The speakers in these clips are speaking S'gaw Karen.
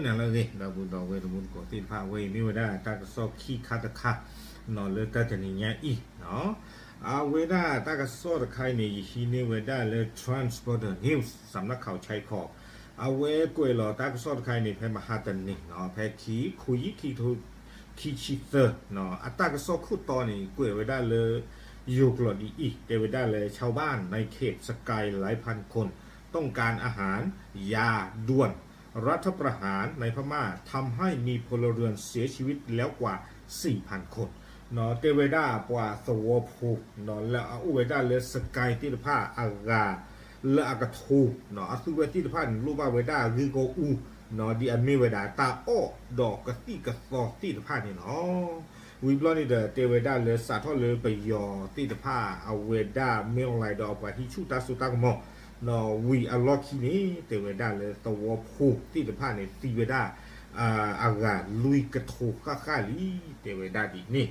နၤလၢအဂ့ၤ ဒီပုၢ်ဒီဝဲၢ်တံၤသကိးသ့ၣ်တဖၣ် အဝဲအံၤမ့ၢ်ဝဲဒၣ်တၢ်ကစီၣ်ခံခါတခါ လၢတၢ်တနံၤညါအံၤ, အဝဲဒၣ်တၢ်ကစီၣ်တခါအံၤန့ၣ် ယဟံးန့ၢ်ဝဲဒၣ်လၢ Trans Border News စးထီၣ်ခီၣ်ဆၢခီ, အဝဲကွဲးလီၤတၢ်ကစီၣ်တခါအံၤန့ၣ် ဖဲမဟါတနံၤ ဖဲခံ ခွံ ခံကထိခံဆံသၢ အတၢ်ကစီၣ်ခိၣ်တီန့ၣ် ကွဲးဝဲဒၣ်လၢ ယိၤကျိာ်ဒ်အံၤ တဲဝဲဒၣ်လၢ ชาวบ้านในเขตสกายหลายพันคนต้องการอาหารยาด่วน รัฐประหารในพม่าทำให้มีพลเรือนเสียชีวิตแล้วกว่าสี่พันคน တဲဝဲဒၣ်ပှၤသဝီဖိ လၢအအိၣ်ဝဲဒၣ်လၢ Sagaing သ့ၣ်တဖၣ်အဂၤ လၢအကထိ အသုဝဲသ့ၣ်တဖၣ်န့ၣ် လိၣ်ဘၣ်ဝဲဒၣ်အဂ့ၢ်ဂီၢ်အူ ဒ်အမ့ၢ်ဝဲဒၣ်တၢ်အီၣ်ဒီးကသံၣ်ကသီသ့ၣ်တဖၣ်န့ၣ်လီၤ. ဝံၤဘျီန့ၣ်ဒီး တဲဝဲဒၣ်လၢစးထီၣ်လၢပယီၤသ့ၣ်တဖၣ် အဝဲဒၣ်မ့ၢ်အီၣ်လဲၣ်ဒီးအပှၤဟံးဆူၣ်တၢ်စိတၢ်ကမီၤ ဝံၤအလီၢ်ခံန့ၣ် တဲဝဲဒၣ်လၢသဝီဖိသ့ၣ်တဖၣ်န့ၣ် သံဝဲဒၣ် အဂၤလွံၢ်ကထိဃၣ်ဃၣ်လံ တဲဝဲဒၣ်ဒ်န့ၣ်,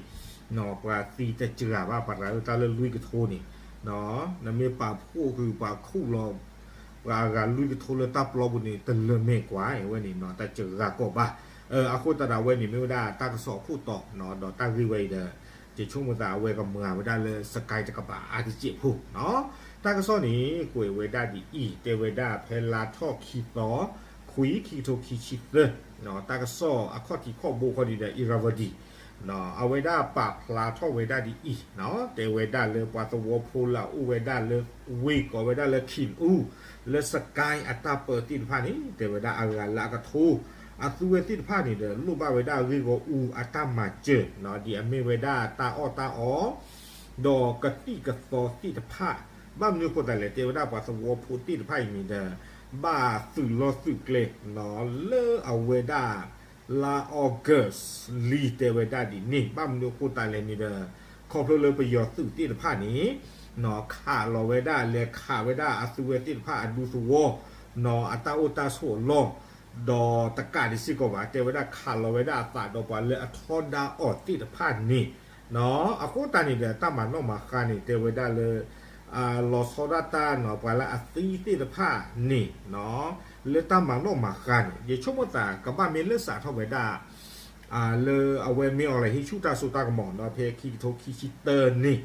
ပှၤသံတစှၤဘၣ် ပှၤရၤလၢတၢ်လၢလွံၢ်ကထိန့ၣ်, နမ့ၢ်ပာ်ဖှိၣ်ဃုာ်ပှၤခူၣ်လီၤ ပှၤအဂၤလွံၢ်ကထိလၢတၢ်ပျီပူၤန့ၣ် တလၢၤမဲာ်ကွၢ်ဝဲန့ၣ် တစှၤကီးဘၣ်. အဃိသတးဒီးအဝဲန့ၣ်မ့ၢ်ဝဲဒၣ်တၢ်ကစီၣ်အခိၣ်တီ ဒီးတၢ်ဂ့ၢ်ဝဲအံၤဒီး ယဆိကမိၣ်သးအဝဲကမၤဝဲဒၣ်လၢ Sagaing တကပၤအါတစဲးဖိ တၢ်ကစီၣ်န့ၣ် ကွဲးဝဲဒၣ်ဒ်အံၤ တဲဝဲဒၣ်ဖဲလါထီၣ်ခံသီ ခွံ ခံကထိခံဆံသၢ တၢ်ကစီၣ်အခီၣ်ထံးခီၣ်ဘိခီဒံးဒီး Irrawaddy အဝဲဒၣ်ပာ်ဖျါထီၣ်ဝဲဒၣ်ဒ်အံၤ, တဲဝဲဒၣ်လၢပှၤသဝီဖိလၢအအိၣ်ဝဲဒၣ်လၢဝ့ၢ်ကိးဝဲဒၣ်လၢ Khin Oo လၢ Sagaing အတၢ်ပၢသ့ၣ်တဖၣ်န့ၣ် တဲဝဲဒၣ်အဂၤလၢအကထိ အသုဝဲသ့ၣ်တဖၣ်န့ၣ်ဒီး လိၣ်ဘၣ်ဝဲဒၣ်အဂ့ၢ်ဂီၢ်အူအတၢ်မၤစၢၤ ဒ်အမ့ၢ်ဝဲဒၣ်တၢ်အီၣ်တၢ်အီ ဒီးကသံၣ်ကသီသ့ၣ်တဖၣ်, ဘၣ်မနုၤအဃိသတးလဲၣ် တဲဝဲဒၣ်ပှၤသဝီဖိသ့ၣ်တဖၣ်အံၤန့ၣ်ဒီး ဘၣ်သုးလီၢ်သုးကျဲ လၢအဝဲဒၣ် လါ August လံ တဲဝဲဒၣ်ဒ်န့ၣ် ဘၣ်မနုၤအဃိသတးလဲၣ်န့ၣ်ဒီး ခီဖျိလၢပယီၤသုးသ့ၣ်တဖၣ်န့ၣ် ခးလီၤဝဲဒၣ် လဲၤခးဝဲဒၣ်အသုဝဲသ့ၣ်တဖၣ်အဒူသဝီ အတၢ်အိၣ်တၢ်ဆိးအလီၢ် ဒီးတကးဒံးစ့ၢ်ကီးဘၣ် တဲဝဲဒၣ်ခးလီၤဝဲဒၣ်အသးဒီးပှၤလၢအထီဒါအီၤသ့ၣ်တဖၣ်န့ၣ် အဃိသတးန့ၣ်ဒီး တၢ်မၤနီၣ်မၤဃါန့ၣ် တဲဝဲဒၣ်လၢ လီၤဆီဒၣ်တၢ်နီၤ ပှၤလၢအသံသ့ၣ်တဖၣ်န့ၣ် လၢတၢ်မၤနီၣ်မၤဃါန့ၣ် ယဆိကမိၣ်သးကဘၣ်မ့ၢ်လၢစးထီၣ်ဝဲဒၣ် လၢအဝဲမ့ၢ်အီၤလဲၣ်ဟံးဆူၣ်တၢ်စိတၢ်ကမီၤနီၤ ဖဲခံကထိခံဆံသၢန့ၣ်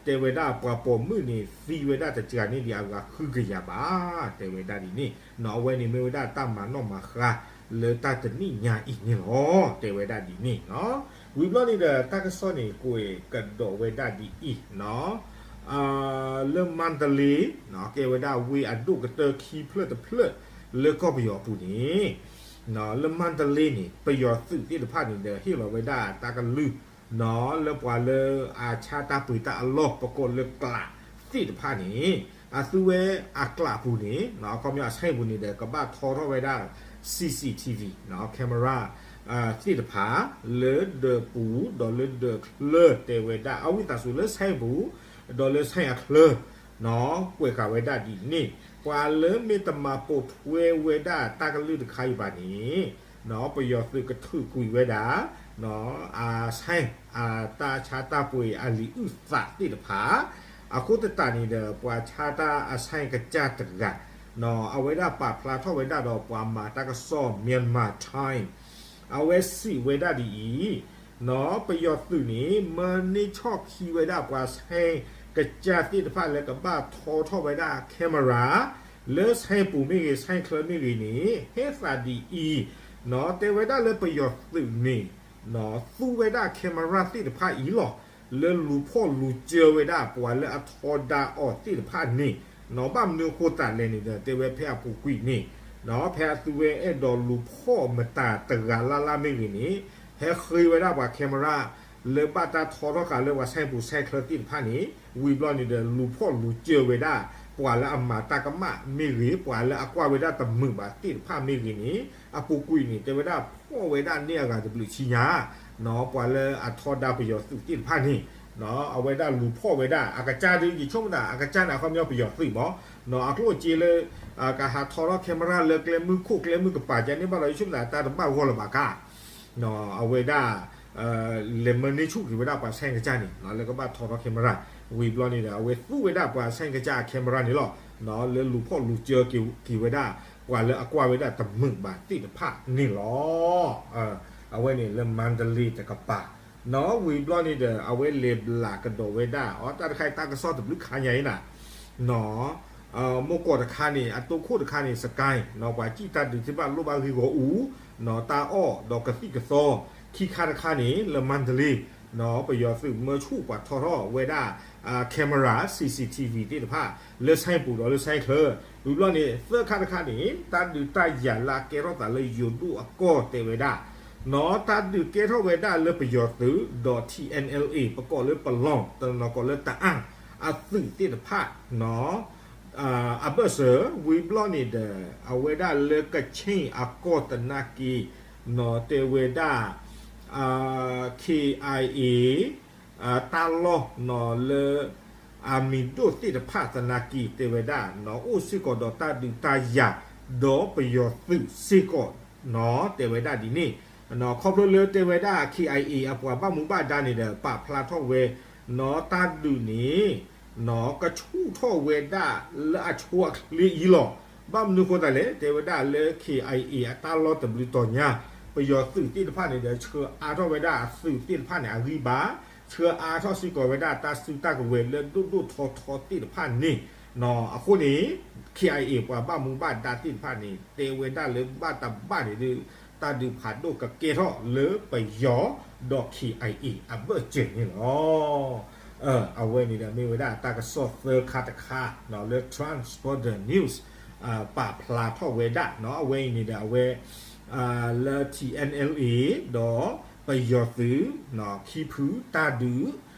တဲဝဲဒၣ်ပှၤပိာ်မုၣ်န့ၣ် သံဝဲဒၣ်တစှၤန့ၢ်ဒံးအဂၤဃုကယၤဘၣ် တဲဝဲဒၣ်ဒ်န့ၣ် အဝဲန့ၣ်မ့ၢ်ဝဲဒၣ်တၢ်မၤနီၣ်မၤဃါ လၢတၢ်တနံၣ်ညါအံၤန့ၣ်လီၤ တဲဝဲဒၣ်ဒ်န့ၣ် ဝံၤဘျီန့ၣ်ဒီး တၢ်ကစီၣ်န့ၣ် ကွဲးကဒီးဝဲဒၣ်ဒ်အံၤ လၢမါတလ့ ကဲဝဲဒၣ်ဝ့ၢ်အဒိၣ်ကတၢၢ်ခံဖျၢၣ်တဖျၢၣ် လၢကီၢ်ပယီၤအပူၤန့ၣ် လၢမါတလ့န့ၣ် ပယီၤသုးသ့ၣ်တဖၣ်န့ၣ်ဒီး ဟ့ၣ်လီၤဝဲဒၣ်တၢ်ကလုၢ် လၢပှၤလၢအဆါတၢ်ပှ့ၤတၢ်အလီၢ် ပကိးလၢကျးသ့ၣ်တဖၣ်န့ၣ် အသုဝဲအကျးပူၤန့ၣ် အခီပညီအဆဲပူၤန့ၣ်ဒီး ကဘၣ်ထီထီၣ်ဝဲဒၣ် CCTV camera သ့ၣ်တဖၣ် လၢဒၢးပူၤဒီးလၢဒၢးချၢ တဲဝဲဒၣ် အဝံသးစူၤလၢဆဲပူၤ ဒီးလၢဆဲအချၢ ကွဲးဃာ်ဝဲဒၣ်ဒ်န့ၣ် ပှၤလၢမ့ၢ်တမၤပိာ်ထွဲဝဲဒၣ်တၢ်ကလုၢ်တခါအံၤဘၣ်န့ၣ် ပယီၤသုးကထုးကွံာ်ဝဲဒၣ် အဆဲ အတၢ်ဆါတၢ်ပှ့ၤအလံာ်အုၣ်သးသ့ၣ်တဖၣ် အဃိသတးန့ၣ်ဒီး ပှၤဆါတၢ်အဆဲကစၢ်တဂၤ အဝဲဒၣ်ပာ်ဖျါထီၣ်ဝဲဒၣ်ဒီးပှၤမၤတၢ်ကစီၣ် Myanmar Times အဝဲစံးဝဲဒၣ်ဒ်အံၤ ပယီၤသုးန့ၣ် မၢန့ၢ်ဆီၣ်ခံဝဲဒၣ်ပှၤဆဲကစၢ်သ့ၣ်တဖၣ်လၢကဘၣ်ထီထီၣ်ဝဲဒၣ် camera လၢဆဲပူၤမ့ၢ်ဂ့ၤ ဆဲချၢမ့ၢ်ဂ့ၤန့ၣ် ဟဲသးဒ်အံၤ တဲဝဲဒၣ်လၢပယီၤသုးန့ၣ် သူဝဲဒၣ် camera သ့ၣ်တဖၣ်အံၤလီၤ လၢလူၤဖီၣ်လူၤစၢဝဲဒၣ်ပှၤလၢအထီဒါအီၤသ့ၣ်တဖၣ်န့ၣ် ဘၣ်မနုၤအဃိသတးလဲၣ်န့ၣ်ဒီး တဲဝဲဖဲအပူၤကွံာ်န့ၣ် ဖဲအသုဝဲအဲၣ်ဒိးလူၤဖီၣ်မတၤတဂၤလၢ်လၢ်မ့ၢ်ဂ့ၤန့ၣ် ဟဲဃ့ဝဲဒၣ်ပှၤ camera လၢဘၣ်တၢ်ထီထီၣ်ဃာ်လၢပှၤဆဲပူၤဆဲချၢသ့ၣ်တဖၣ်န့ၣ် ဝံၤဘျီန့ၣ်ဒီး လူၤဖီၣ်လူၤစၢဝဲဒၣ် ပှၤလၢအမၤတၢ်ကမၣ်မ့ၢ်ဂ့ၤ ပှၤလၢအကွၢ်ဝဲဒၣ်တမုာ်ဘၣ်သ့ၣ်တဖၣ်မ့ၢ်ဂ့ၤန့ၣ် အပူၤကွံာ်န့ၣ် တဲဝဲဒၣ်ဖီၣ်ဝဲဒၣ်န့ၢ်အဂၤတဘျုးဆံညါ ပှၤလၢအထီဒါပယီၤသုးသ့ၣ်တဖၣ်န့ၣ် အဝဲဒၣ်လူၤဖီၣ်ဝဲဒၣ် အကစၢ်ဒ်ယဆိကမိၣ်သး အကစၢ်န့ၣ်အခီပညီပယီၤသုးမး အကျိၣ်အစ့လၢ ကဟးထီထီၣ် camera လၢကျဲမုၢ်ခိၣ်ကျဲမုၢ်ကပၤကန့ၣ်ဘၣ်ဒီး ယဆိကမိၣ်သးတၢ်တဘၣ်ဂီၢ်လၢၤဘၣ်ကါ အဝဲဒၣ် လဲၤမၢန့ၢ်ဆူၣ်က့ၤဝဲဒၣ်ပှၤဆဲကစၢ်န့ၣ် လၢကဘၣ်ထီထီၣ် camera ဝံၤဘျီန့ၣ်ဒီး အဝဲသူဝဲဒၣ်ပှၤဆဲကစၢ်အ camera န့ၣ်လီၤ လၢလူၤဖီၣ်လူၤစၢက့ၤဝဲဒၣ် ပှၤလၢအကွၢ်ဝဲဒၣ်တမုာ်ဘၣ်သ့ၣ်တဖၣ်န့ၣ်လီၤ. အဝဲန့ၣ်လၢမါဒလ့တကပၤ, နီၣ်ဝံၤဘျီန့ၣ်ဒီး အဝဲလဲၤဘျးကဒီးဝဲဒၣ် အီတၢ်တခါအံၤတၢ်ကစီၣ်တဘျုးခါညါအံၤနၤ, နီၣ် မိၢ်ကီၢ်တခါန့ၣ် အတိခိၣ်တခါန့ၣ် စကဲ, နီၣ် ပှၤစံၣ်တၢ်ဒုးသ့ၣ်တဖၣ်လိၣ်ဘၣ်ဂ့ၢ်ဂီၢ်အူ, နီၣ် တၢ်အီၣ်ဒီးကသံၣ်ကသီ, ခံခါတခါန့ၣ် လၢမါဒလ့, နီၣ် ပယီၤသုးမၢဆူၣ်ပှၤထီထီၣ်ဝဲဒၣ် camera C C T V သ့ၣ်တဖၣ် လၢဆဲပူၤဒီးလၢဆဲချၢ, ဝံၤဘျီန့ၣ် သၢခါတခါန့ၣ် တၢ်ဒုးတၢ်ယၤလၢအကဲထီၣ်သးလၢယိၤဒိၣ်အကီၢ်တဲဝဲဒၣ်, နီၣ် တၢ်ဒုးကဲထီၣ်ဝဲဒၣ်လၢပယီၤသုးဒီး T N L A ပကိးလၢပလီၢ် တနီၤကိးလၢတအၣ် အသုးသ့ၣ်တဖၣ်, နီၣ် အဘၢၣ်စၢၤ ဝံၤဘျီန့ၣ်ဒီး အဝဲဒၣ်လၢကခ့ၣ်အကီၢ်သနာ်က့, နီၣ် တဲဝဲဒၣ် K I A တၢ်လီၢ် နီၣ် လၢ အမံၤဒိၣ်သ့ၣ်တဖၣ်သနာ်က့တဲဝဲဒၣ် နီၣ် အိၣ်စ့ၢ်ကီးဒီးတၢ်ဒုးတၢ်ယၤ ဒီးပယီၤသုးစ့ၢ်ကီး, နီၣ် တဲဝဲဒၣ်ဒ်န့ၣ်, နီၣ် ခီဖျိလၢတဲဝဲဒၣ် K I A အပှၤဘၣ်မူဘၣ်ဒါန့ၣ်ဒီး ပာ်ဖျါထီၣ်ဝဲ, နီၣ် တၢ်ဒုးန့ၣ် နီၣ် ကဆူၣ်ထီၣ်ဝဲဒၣ်လၢအဆိအချ့အံၤလီၤ. ဘၣ်မနုၤဃိသတးလဲၣ် တဲဝဲဒၣ်လၢ K I A အတၢ်လီၢ်တဘျုးတီၤညါ ပယီၤသုးသ့ၣ်တဖၣ်န့ၣ်ဒီး ဆှၢအါထီၣ်ဝဲဒၣ်အသုးသ့ၣ်တဖၣ်န့ၣ် အဂံၢ်ဘါ, ဆှၢအါထီၣ်စ့ၢ်ကီးဝဲဒၣ်တၢ်စုတၢ်ကဝဲၤလၢဒိၣ်ဒိၣ်ထီထီသ့ၣ်တဖၣ်န့ၣ်, နီၣ် အဃိန့ၣ် K I A ပှၤဘၣ်မူဘၣ်ဒါသ့ၣ်တဖၣ်န့ၣ် တဲဝဲဒၣ်လၢဘၣ်တဘၣ်န့ၣ်ဒီး တၢ်ဒုးဖးဒိၣ်ကကဲထီၣ်လၢပယီၤဒီး K I A အဘၢၣ်စၢၤန့ၣ်လီၤ. အဝဲန့ၣ်ဒီးမ့ၢ်ဝဲဒၣ်တၢ်ကစီၣ်သၢခါတခါ နီၣ် လၢ Transporter News ပာ်ဖျါထီၣ်ဝဲဒၣ် နီၣ် အဝဲအံၤန့ၣ်ဒီးအဝဲ လၢ T N L A ဒီးပယီၤသုး နီၣ် ခံဖုတၢ်ဒုး,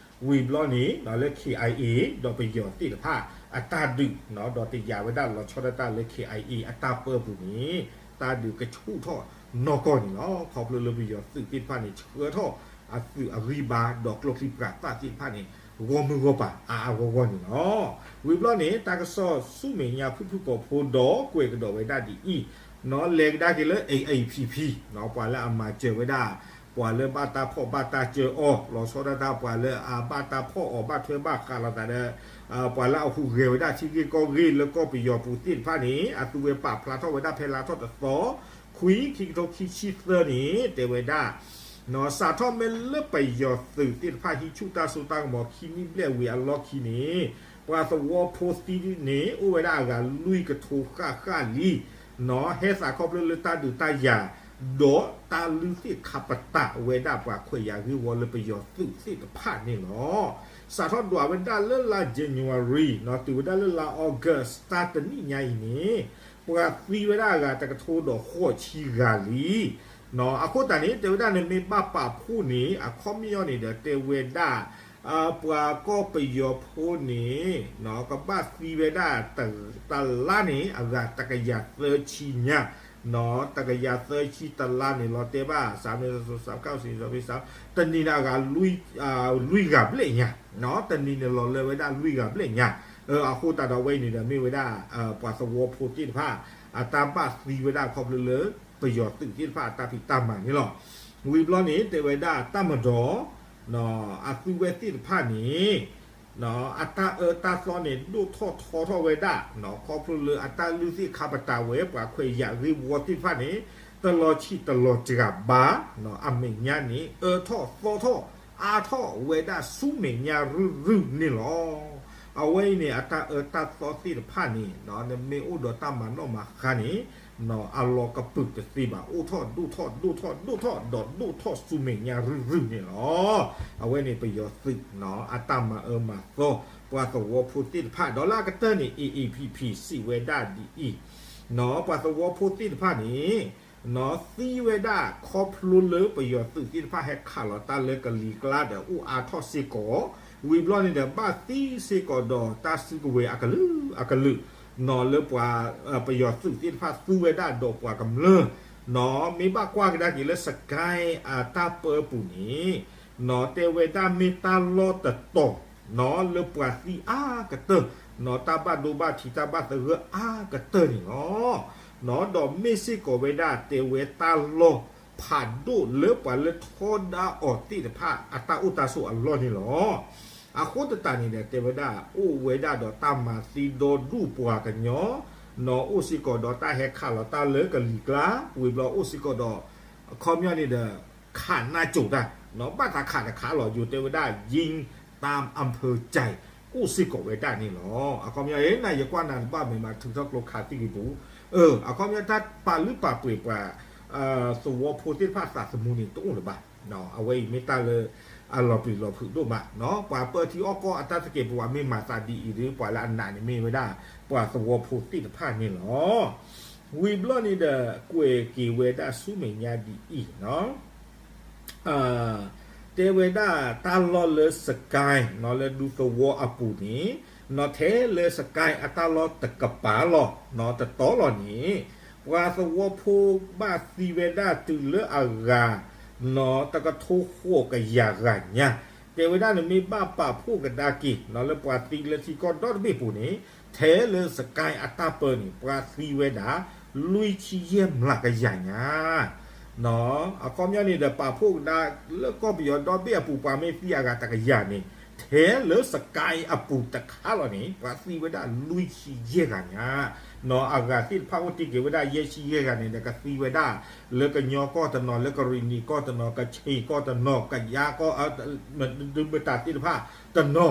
ဝံၤဘျီန့ၣ် နီၣ် လၢ K I A ဒီးပယီၤသ့ၣ်တဖၣ်အတၢ်ဒုး နီၣ် ဒီးတယာ်ဝဲဒၣ်လီၤဆီဒၣ်တၢ်လၢ K I A အတၢ်ပၢပူၤန့ၣ် တၢ်ဒုးကဆူၣ်ထီၣ်နီၢ်ကီၢ်န့ၣ်လီၤ. ခီဖျိလၢပယီၤသုးသ့ၣ်တဖၣ်န့ၣ် ဆှၢထီၣ်အသုးအဂံၢ်ဘါ ဒီးကျိချံပှၤသၣ်သ့ၣ်တဖၣ်န့ၣ် ဂီၢ်မုၢ်ဂီၢ်ပၤအါအါဂီၢ်ဂီၢ်န့ၣ်လီၤ. ဝံၤဘျီန့ၣ် တၢ်ကစီၣ်ဆူမဲာ်ညါဖုၣ်ဖုၣ်ကိာ်ဖိဒီးကွဲးကဒီးဝဲဒၣ်ဒ်အံၤ, နီၣ် လဲၤကဒါက့ၤလၢ A A P P, နီၣ် ပှၤလၢအမၤစၢၤဝဲဒၣ် ပှၤလၢဘၣ်တၢ်ဖီၣ်ဘၣ်တၢ်စၢအီၤ လီၤဆီဒၣ်တၢ် ပှၤလၢအဘၣ်တၢ်ဖီၣ်အီၤဘၣ်ထွဲဘၣ်ဃးလိာ်သးဒီး ပှၤလၢအဟူးဂဲၤဝဲဒၣ်ထံဂ့ၢ်ကီၢ်ဂ့ၢ်လၢကီၢ်ပယီၤပူၤသ့ၣ်တဖၣ်န့ၣ် အသုဝဲပာ်ဖျါထီၣ်ဝဲဒၣ်ဖဲလါထီၣ်တသီ ခွံ ခံကထိခံဆံသၢန့ၣ် တဲဝဲဒၣ် နီၣ် စးထီၣ်မ့ၢ်လၢပယီၤသုးသ့ၣ်တဖၣ်ဟံးဆူၣ်တၢ်စိတၢ်ကမီၤခံနံၣ်ဘျဲၣ်ဝံၤအလီၢ်ခံန့ၣ် ပှၤသဝီဖိသံန့ၣ် အိၣ်ဝဲဒၣ်အဂၤလွံၢ်ကထိဃၣ်ဃၣ်လံ, နီၣ် ဟဲသးခီဖျိလၢတၢ်ဒုးတၢ်ယၤ ဒီးတၢ်လုၢ်သ့ၣ်ခါပတာ်ဝဲဒၣ်ပှၤခွဲးယာ်ဂ့ၢ်ဝီလၢပယီၤသုးသ့ၣ်တဖၣ်န့ၣ်လီၤ. စးထီၣ်ဒွးဝဲဒၣ်လၢလါ January နီၣ် တုၤဝဲဒၣ်လၢလါ August တၢ်တနံၣ်ညါအံၤန့ၣ် ပှၤသံဝဲဒၣ်အဂၤတကထိဒီးဃိးဆံဂၤလံ. နီၣ် အဃိသတးန့ၣ် တဲဝဲဒၣ်နမ့ၢ်ဘၣ်ပာ်ဖှိၣ်န့ၣ် အခီပညီန့ၣ်ဒီးတဲဝဲဒၣ် ပှၤကီၢ်ပယီၤဖိန့ၣ် နီၣ် ကဘၣ်သံဝဲဒၣ် တလါန့ၣ် အဂၤတကယၤသၢဆံညါ, နီၣ် တကယၤသၢဆံတလါန့ၣ် လီၤတဲာ်ဘၣ် စးမ့ၢ်စးခၣ်စံးစးဖ့စး တနံၤန့ၣ်အဂၤ လွံၢ်ဂၤဘျဲၣ်ညါ, နီၣ် တနံၤန့ၣ်လီၤလၢဝဲဒၣ်လွံၢ်ဂၤဘျဲၣ်ညါ. အဃိသတးဒီးအဝဲအံၤန့ၣ်ဒီးမ့ၢ်ဝဲဒၣ် ပှၤသဝီဖိသ့ၣ်တဖၣ် အတၢ်ဘၣ်သံဝဲဒၣ်ခီဖျိလၢ ပယီၤသုးသ့ၣ်တဖၣ်အတၢ်ဖံးတၢ်မၤန့ၣ်လီၤ. ဝံၤဘျီန့ၣ် တဲဝဲဒၣ်တၢ်မၤဒီး အသုဝဲသ့ၣ်တဖၣ်န့ၣ် အတၢ်အၢတၢ်သီန့ၣ် ဒိၣ်ထီၣ်ထီထီၣ်ဝဲဒၣ် ခီဖျိလၢအတၢ်လုၢ်သ့ၣ်ခါပတာ်ဝဲ ပှၤခွဲးယာ်ဂ့ၢ်ဝီသ့ၣ်တဖၣ်န့ၣ် တလီၤဆံးတလီၤစှၤဘၣ်, အမဲာ်ညါန့ၣ် အၢထီၣ်သီထီၣ် အါထီၣ်ဝဲဒၣ်ဆူမဲာ်ညါရုၢ်ရုၢ်န့ၣ်လီၤ. အဝဲအံၤန့ၣ် အတၢ်အၢတၢ်သီသ့ၣ်တဖၣ်န့ၣ် နမ့ၢ်အိၣ်ဒီးတၢ်မၤနီၣ်မၤဃါန့ၣ် အလီၤကပုာ်တသ့ဘၣ် အိၣ်ထီၣ်ဒိၣ်ထီၣ်ဒိၣ်ထီၣ်ဒိၣ်ထီၣ်ဒီးဒိၣ်ထီၣ်ဆူမဲာ်ညါရုၢ်ရုၢ်န့ၣ်လီၤ. အဝဲန့ၣ်ပယီၤသုး အတၢ်မၤအၢမၤသီ ပှၤသဝီဖိသ့ၣ်တဖၣ် ဒီးလၢအကတၢၢ်န့ၣ် A A P P စံးဝဲဒၣ်ဒ်အံၤ, ပှၤသဝီဖိသ့ၣ်တဖၣ်န့ၣ် သံဝဲဒၣ်ခီဖျိလၢပယီၤသုးသ့ၣ်တဖၣ်ဟဲခးလီၤတၢ်လၢကလံၤကျါဒီးအိၣ်အါထီၣ်စ့ၢ်ကီး, ဝံၤဘျီန့ၣ်ဒီး ဘၣ်သံစ့ၢ်ကီးဒီးတၢ်စုကဝဲၤအကလုာ်အကလုာ်, နီၣ် လၢပှၤပယီၤသုးသ့ၣ်တဖၣ်သူဝဲဒၣ်ဒီးပှၤကမျၢၢ်, နီၣ် မ့ၢ်ဘၣ်ကွၢ်ကဒါက့ၤလၢ စကဲ အတၢ်ပၢပူၤန့ၣ် နီၣ် တဲဝဲဒၣ်မ့ၢ်တၢ်လီၢ်တတီၤ နီၣ် လၢပှၤသံအါကတၢၢ်, နီၣ် တၢ်ဘၣ်ဒိဘၣ်ထံးတၢ်ဘၣ်သဂၢၢ်အါကတၢၢ်န့ၣ်လီၤ. နီၣ် ဒီးမ့ၢ်စ့ၢ်ကီးဝဲဒၣ်တဲဝဲတၢ်လီၢ်ဖးဒိၣ်လၢပှၤလၢထီဒါအီၤသ့ၣ်တဖၣ်အတၢ်အိၣ်တၢ်ဆိးအလီၢ်န့ၣ်လီၤ. အဃိသတးန့ၣ်ဒီး တဲဝဲဒၣ်အိၣ်ဝဲဒၣ်ဒီးတၢ်မၤသံဒီဒူၣ်ပှၤကညီ နီၢ်အိၣ်စ့ၢ်ကီးဒီးတၢ်ဟဲခးလီၤတၢ်လၢကလံၤကျါ, ဝံၤဘျီအိၣ်စ့ၢ်ကီးဒီး အခီပညီန့ၣ်ဒီး ခးနၢ်ကိၤတၢ်, နီၢ်ဘၣ်သးခးတခးလီၤ ယိၤတဲဝဲဒၣ် ยิงตามอำเภอใจ အိၣ်စ့ၢ်ကီးဝဲဒၣ်န့ၣ်လီၤ. အခီပညီ နၤယကွၢ်နၤတဘၣ်မ့ၢ်မး ထုးထီၣ်ကျိခးသံၣ်ဂ့ၤပူၤ, အခီပညီတၢ်ပာ်လုၢ်ပာ်ပှ့ၤပှၤ သဝီဖိသ့ၣ်တဖၣ်သးသမူန့ၣ်တအိၣ်လၢၤဘၣ်. အဝဲအံၤမ့ၢ်တၢ်လၢ အလီၤပျံၤလီၤဖုးဒိၣ်မး, ပှၤပၢထံအီၣ်ကီၢ်အတၢ်သကဲးပဝးမ့ၢ်မၤသးဒ်အံၤဒီး ပှၤလၢအနာ်န့ၣ်မ့ၢ်ဝဲဒၣ် ပှၤသဝီဖိသ့ၣ်တဖၣ်န့ၣ်လီၤ. ဝံၤဘျီန့ၣ်ဒီး ကွဲးက့ၤဝဲဒၣ်ဆူမဲာ်ညါဒ်အံၤ တဲဝဲဒၣ်တၢ်လီၢ်လၢစကဲနီၢ်လၢဒူသဝီအပူၤန့ၣ်, နီၢ်ထဲလၢစကဲအတၢ်လီၢ်တကပၤလီၤ, နီၢ်တတီလီၤန့ၣ်, ပှၤသဝီဖိဘၣ်သံဝဲဒၣ်တုၤလၢအဂၤ နီၢ်တကထိဃိးကယၤဂၤညါ, တဲဝဲဒၣ်န့ၣ်မ့ၢ်ဘၣ်ပာ်ဖှိၣ်ကဒါက့ၤ နီၢ်လၢပှၤသံလၢထံကီၢ်ဒီတဘ့ၣ်ပူၤန့ၣ်, ထဲလၢစကဲအတၢ်ပၢန့ၣ် ပှၤသံဝဲဒၣ် လွံၢ်ဆံယဲၢ်မျးကယၤညါ အခီပညီန့ၣ်ဒီး ပာ်ဖှိၣ်ကဒါလၢကီၢ်ပယီၤဒီဘ့ၣ်အပူၤ ပှၤမ့ၢ်သံအဂၤတကယၤန့ၣ်, ထဲလၢစကဲအပူၤတခါလီၤန့ၣ် ပှၤသံဝဲဒၣ်လွံၢ်ဆံယဲၢ်ဂၤညါ, နီၢ်အဂၤသ့ၣ်တဖၣ်အိၣ်တ့ၢ်က့ၤဝဲဒၣ်ယဲၢ်ဆံယဲၢ်ဂၤန့ၣ်ဒီး ကသံဝဲဒၣ် လၢကညီကီၢ်တနီၤ, လၢကရံၣ်နံၣ်ကီၢ်တနီၤ, ကခ့ၣ်ကီၢ်တနီၤ, ကယါကီၢ် မတၤသ့ၣ်တဖၣ်တနီၤ,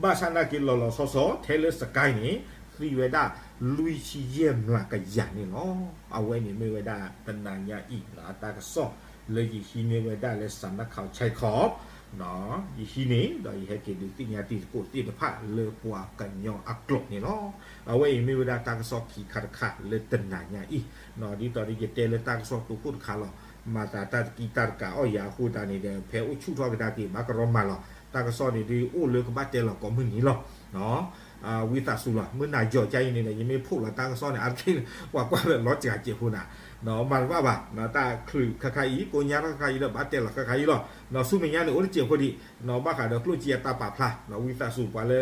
ဘၣ်ဆၣ်နာ်က့ၤလီၤလီၤဆီဆီ ထဲလၢစကဲန့ၣ် သံဝဲဒၣ်လွံၢ်ဆံယဲၢ်မျးကယၤန့ၣ်လီၤ. အဝဲန့ၣ်မ့ၢ်ဝဲဒၣ်တနၤညါအံၤ အတၢ်ကစီၣ်လၢယဟံးန့ၢ်ဝဲဒၣ်လၢ စးနၢ်ခးဆဲခီ ယဟံးန့ၢ်ဒီးယဟဲက့ၤဒုးသ့ၣ်ညါတံၤသကိးသ့ၣ်တဖၣ်လၢပှၤကညီအကျိာ်န့ၣ်လီၤ. အဝဲအံၤမ့ၢ်ဝဲဒၣ်တၢ်ကစီၣ်ခံခါတခါလၢတနၤညါအံၤ, ဒ်သိးဒီးယတဲလၢတၢ်ကစီၣ်တိခိၣ်တခါလီၤ, မၤသးတၢ်တကံတၢ်တကးအီၣ်ယၤအဃိသတးန့ၣ်ဒီး ဖဲအိၣ်ဆူၣ်ထီၣ်ကဒါက့ၤ ဘၣ်ကရီမၤလီၤ, တၢ်ကစီၣ်န့ၣ်ဒုးအိၣ်လၢကဘၣ်တဲလီၤကိးမုၢ်နံၤလီၤ. ဝံသးစူၤလီၤ, မုၢ်နၤယီၤကါအံၤန့ၣ်ဒီး ယမ့ၢ်ဖီၣ်လီၤတၢ်ကစီၣ်န့ၣ် အါတက့ၢ် ပှၤကွၢ်လၢလီၤစှၤစဲးဖိနၤ, မၤတဘၣ်ဘၣ်, တၢ်ချုးခါခါအံၤ ကိညါထီၣ်ခါအံၤဒီး ဘၣ်တဲလီၤခါခါအံၤလီၤ. ဆူမဲာ်ညါန့ၣ် အိၣ်တစဲးဖိဒံး, ဘၣ်ဃးဒီးကျိၣ်စ့အတၢ်ပာ်ဖျါ, ဝံသးစူၤပှၤလၢ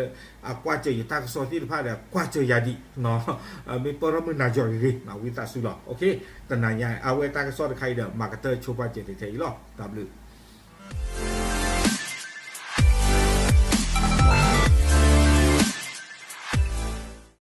အကွၢ်စၢၤယတၢ်ကစီၣ်သ့ၣ်တဖၣ်ဒီး ကွၢ်စၢၤယၤဒံး, မ့ၢ်ပၢၢ်ထီၣ်မုၢ်နၤယီၤဂ့ၤဂ့ၤ, ဝံသးစူၤလီၤ. တနၤညါအဝဲတၢ်ကစီၣ်တခါအံၤဒီး မၤကတၢၢ်ဆိပာ်စၢၤထဲအံၤလီၤ. တၢ်ဘျုး